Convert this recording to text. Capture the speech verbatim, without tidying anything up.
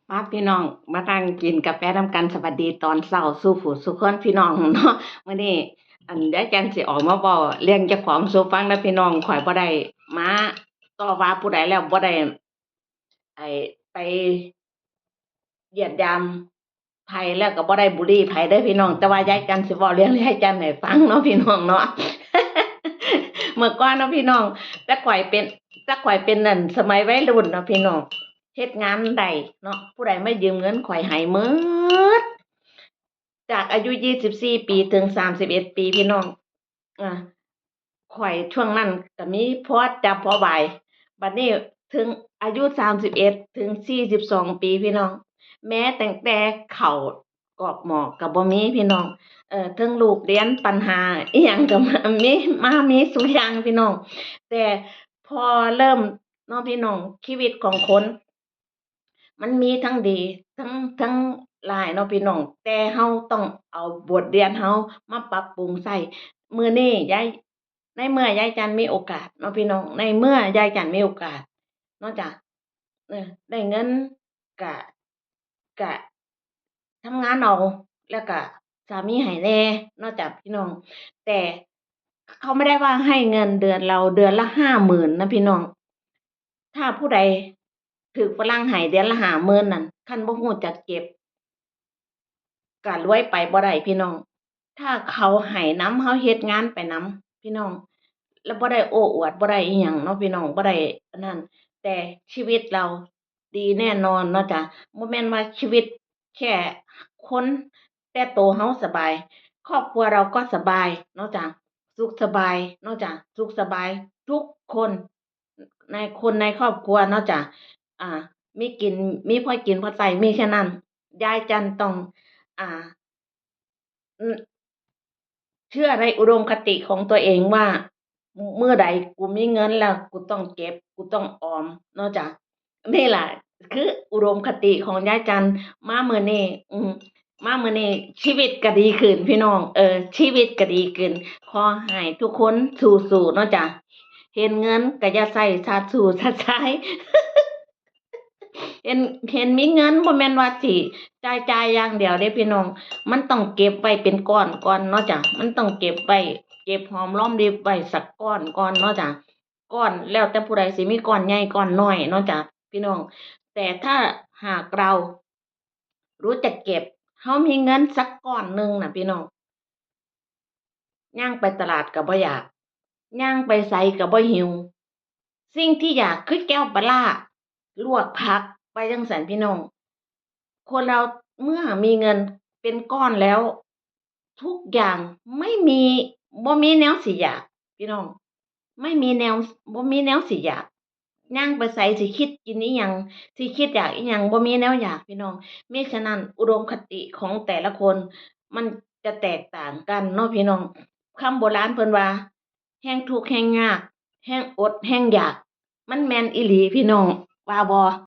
มาพี่น้อง มานั่งกินกาแฟนำกัน สวัสดีตอนเช้าสู่ผู้สู่คนพี่น้องเนาะ มื้อนี้ อัน ยายจันสิออกมาเว้าเรื่องเจ้าของสู่ฟังนะพี่น้อง ข้อยบ่ได้มาต่อว่าผู้ใดแล้ว บ่ได้ ไอ้ ไปเหยียดหยามไผ แล้วก็บ่ได้บูลลีไผเด้อพี่น้อง แต่ว่ายายจันสิเว้าเรื่องยายจันให้ฟังเนาะพี่น้องเนาะ เมื่อก่อนเนาะพี่น้อง แต่ข้อยเป็น แต่ข้อยเป็นนั่น สมัยวัยรุ่นเนาะพี่น้อง เฮ็ดงานได้เนาะ ผู้ใดมายืมเงินข้อยให้หมด จากอายุยี่สิบสี่ปีถึงสามสิบเอ็ดปีพี่น้อง อ่า ข้อยช่วงนั้นก็มีพอจับพอบาย บัดนี้ถึงอายุสามสิบเอ็ดถึงสี่สิบสองปีพี่น้อง แม้ตั้งแต่ข้าวกรอกหม้อก็บ่มีพี่น้อง เอ่อ เทิงลูกเรียนปัญหาอิหยังก็มา มี มามีซุอย่างพี่น้อง แต่พอเริ่มเนาะพี่น้อง ชีวิตของคน มันมีทั้งดี ทั้ง ทั้งร้ายเนาะพี่น้อง แต่เราต้องเอาบทเรียนเรามาปรับปรุงใช้ มื้อนี้ยาย ในเมื่อยายจันมีโอกาสเนาะพี่น้อง ในเมื่อยายจันมีโอกาสเนาะจ้ะ เออ ได้เงินกะ กะทำงานเอา แล้วกะสามีให้แน่เนาะจ้ะพี่น้อง แต่เขาไม่ได้ว่าให้เงินเดือนเราเดือนละห้าหมื่นนะพี่น้อง ถ้าผู้ใดถืกฝรั่งให้เดือนละห้าหมื่นนั่น คันบ่ฮู้จักเก็บ ก็รวยไปบ่ได้พี่น้อง ถ้าเขาให้นำ เราเฮ็ดงานไปนำพี่น้อง แล้วบ่ได้โอ้อวด บ่ได้อิหยังเนาะพี่น้อง บ่ได้อันนั้น แต่ชีวิตเราดีแน่นอนเนาะจ้ะ บ่แม่นว่าชีวิตแค่คน แต่โตเราสบาย ครอบครัวเราก็สบายเนาะจ้ะ สุขสบายเนาะจ้ะ สุขสบายทุกคน ใน คนในครอบครัวเนาะจ้ะ อ่า มีกิน มีพอกินพอใช้ มีแค่นั้น ยายจันต้อง อ่า อืม เชื่อในอุดมคติของตัวเองว่า เมื่อใดกูมีเงินแล้ว กูต้องเก็บ กูต้องออมเนาะจ้ะ นี่ล่ะ คืออุดมคติของยายจัน มามื้อนี้ อืม มามื้อนี้ชีวิตก็ดีขึ้นพี่น้อง เออ ชีวิตก็ดีขึ้น ขอให้ทุกคนสู้ๆเนาะจ้ะ เห็นเงินก็อย่าใช้สาดสู้สาดใช้ เห็น เห็นมีเงินบ่แม่นว่าสิจ่ายๆอย่างเดียวเด้พี่น้อง มันต้องเก็บไว้เป็นก้อนก่อนเนาะจ้ะ มันต้องเก็บไว้ เก็บหอมรอมริบไว้สักก้อนก่อนเนาะจ้ะ ก้อน แล้วแต่ผู้ใดสิมีก้อนใหญ่ก้อนน้อยเนาะจ้ะพี่น้อง แต่ถ้าหากเรารู้จักเก็บ เรามีเงินสักก้อนหนึ่งน่ะพี่น้อง ย่างไปตลาดก็บ่อยาก ย่างไปไสก็บ่หิว สิ่งที่อยากคือแก้วปลาร้า ลวกผัก ไปจั่งซั้นพี่น้อง คนเราเมื่อมีเงินเป็นก้อนแล้ว ทุกอย่างไม่มี บ่มีแนวสิอยาก พี่น้อง ไม่มีแนว บ่มีแนวสิอยาก ย่างไปไสสิคิดกินอิหยัง สิคิดอยากอิหยัง บ่มีแนวอยากพี่น้อง มิฉะนั้นอุดมคติของแต่ละคนมันจะแตกต่างกันเนาะพี่น้อง คำโบราณเพิ่นว่า แฮ่งทุกข์แฮ่งยาก แฮ่งอดแฮ่งอยาก มันแม่นอีหลีพี่น้อง ว่าบ่